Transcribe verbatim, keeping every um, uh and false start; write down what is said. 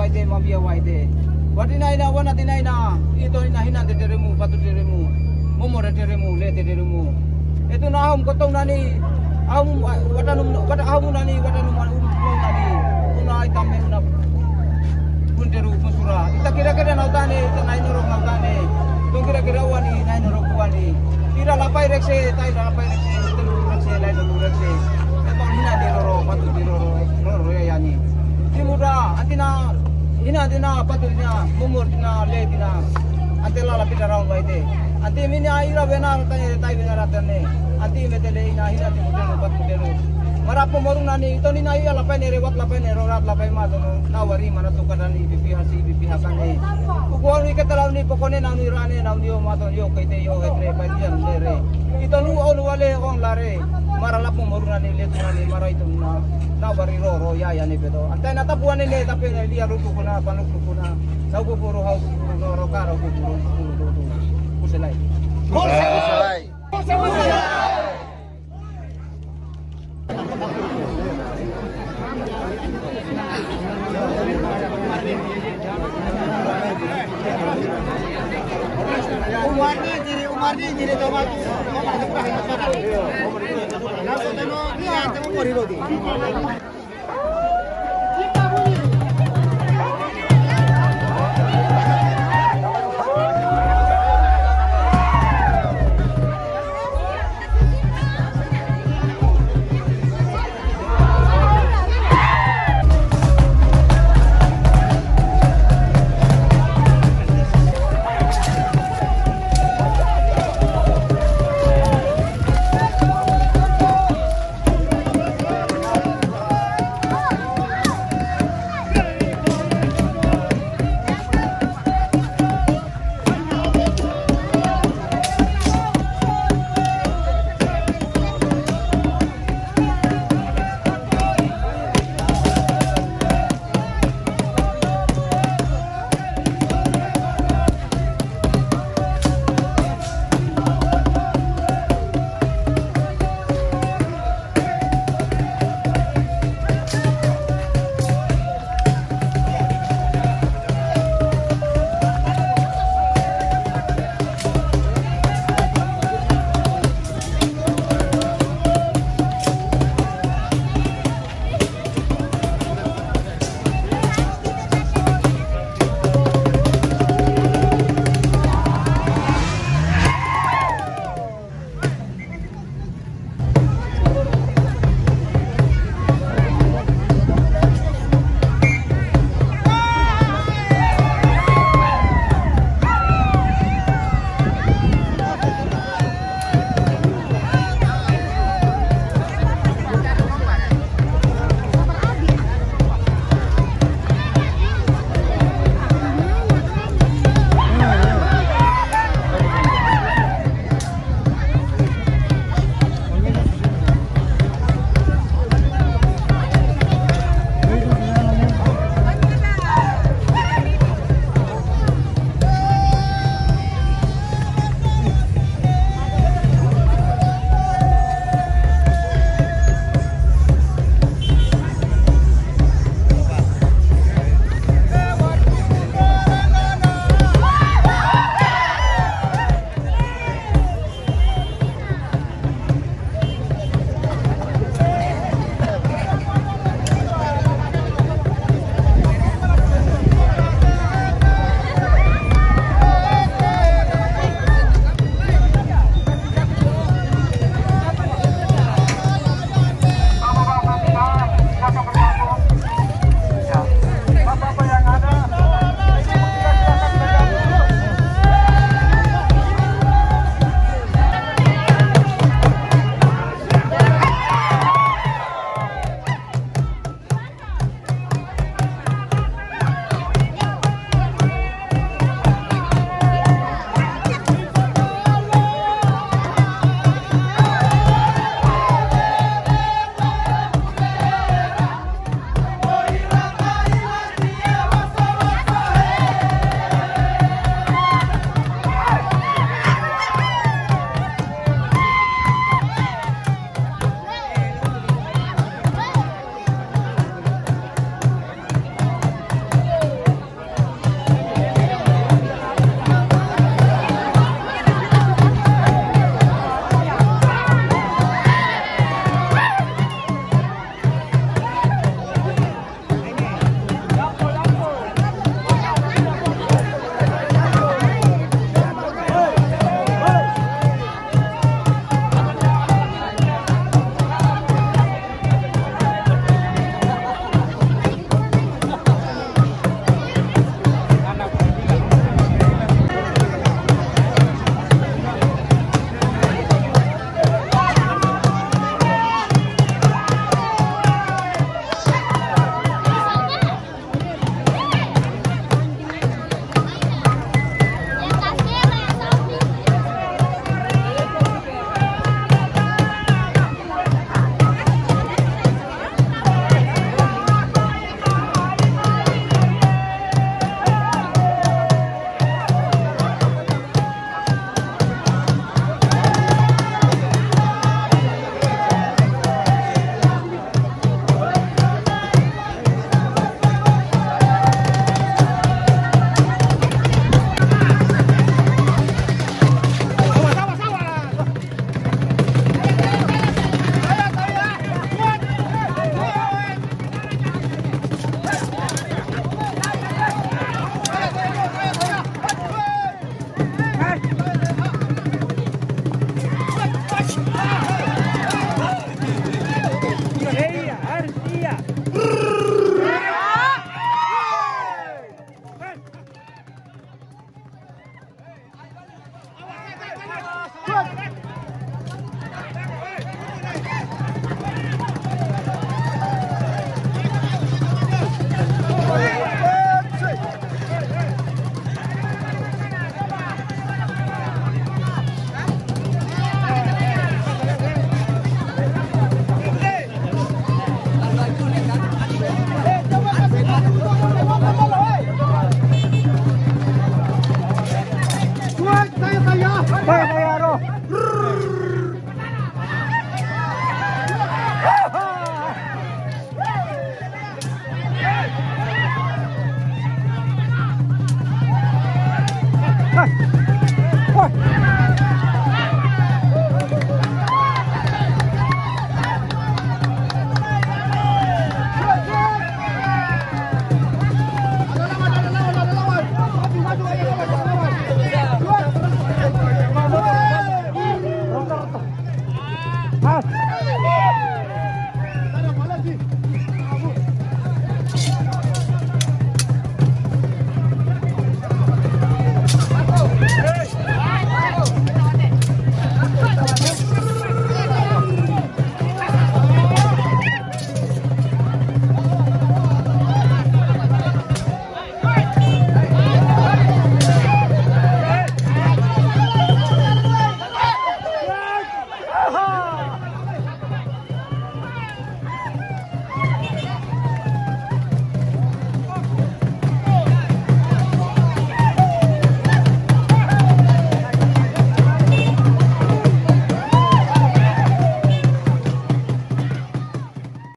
Waide, mabia waide. Wati naina, wana ti naina, ito ina hinande teremu, patu teremu, momore teremu, lete teremu. Etu na ahum kotou nani, ahum, watanum, wata-, ahum nani, watanum, um, um, nani. Una ai tame, una. Punteru, musura. Ita kira-kira nautane, ita nai norok nautane. Tong kira-kira wani, nai norok wani. Ira lapai rekse, tai lapai rekse, telu rekse, lai telu rekse. Ema hina de roro, patu de roro, roro ya yani. Timuda, anti na, hina dina, patu dina, mumur dina, le dina. Anti lala pita raun waide. Anti mina ira wena ratane, tai wena ratane. Anti metele ina hina timuda, patu de roro. Mara pomorun nani, ito nina ia lapai nere, wat lapai nere, rat lapai ma tono. Na wari mana tu kadani, bibi hasi, bibi hakane. Ugu anu ike tala uni pokone na uni rane, na uni o maton yo, kaite yo, hetre, pai dia nere. Ito nu onu wale on lare. Mara lapo moru nani, letu nani, mara ito na. Na wari roro, ya, ya ne pedo. Antai na tapu ane ne, tape ne, lia ruku kuna, panuk ruku na. Sau ku puru, hau ku puru, roro kara ku puru, ku puru, ku puru. Kuselai. Kuselai.